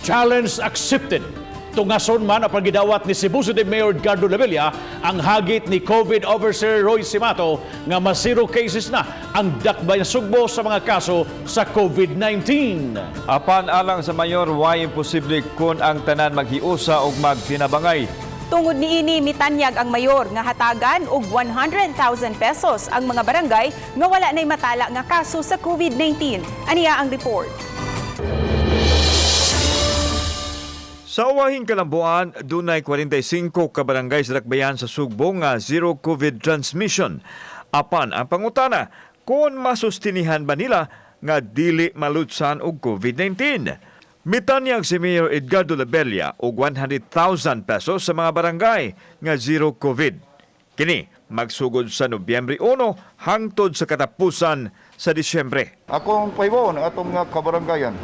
Challenge accepted. Tungason man ang pagidawat ni Cebu City Mayor Edgardo Labella ang hagit ni COVID Officer Roy Simato nga ma-zero cases na ang Dakbayan Sugbo sa mga kaso sa COVID-19. Apan alang sa mayor, way imposible kung ang tanan maghiusa og magtinabangay. Tungod niini, mitanyag ang mayor nga hatagan og 100,000 pesos ang mga barangay nga wala nay matala nga kaso sa COVID-19. Aniya ang report. Sa uwahing kalambuan, dunay 45 ka barangay sa Dakbayan sa Sugbo nga zero COVID transmission. Apan ang pangutana, kung masustinihan ba nila nga dili malutsan og COVID-19? Mitanyag si Mayor Edgardo Labella og 100,000 pesos sa mga barangay nga zero COVID. Kini magsugod sa Nobyembre 1 hangtod sa katapusan sa Disyembre. Akong pahibaw ng atong mga kabarangayan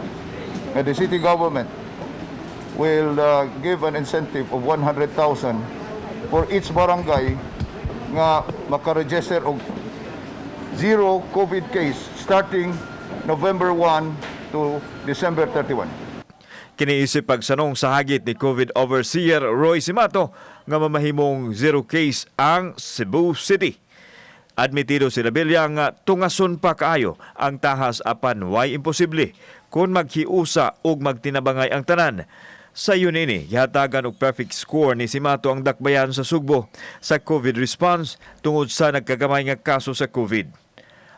nga the city government will give an incentive of 100,000 for each barangay nga makaregister og zero COVID case starting November 1 to December 31. Kiniisip pagsanong sa hagit ni COVID Overseer Roy Simato nga mamahimong zero case ang Cebu City. Admitido si Labella nga tungason pa kaayo ang tahas, apan way imposible kung maghiusa ug magtinabangay ang tanan. Sa yun ini, gihatagan og perfect score ni Simato ang Dakbayan sa Sugbo sa COVID response tungod sa nagkagamay nga kaso sa COVID.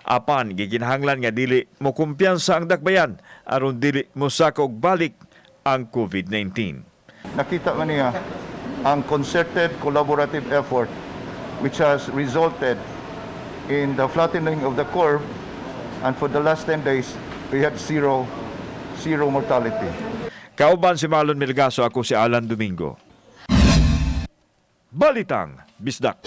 Apan gikinahanglan nga dili mo kumpiyansa ang Dakbayan aron dili mosaka og balik ang COVID-19. Nakita man niya ang concerted collaborative effort which has resulted in the flattening of the curve, and for the last 10 days we had zero mortality. Kauban si Marlon Milgaso, ako si Alan Domingo. Balitang Bisdak.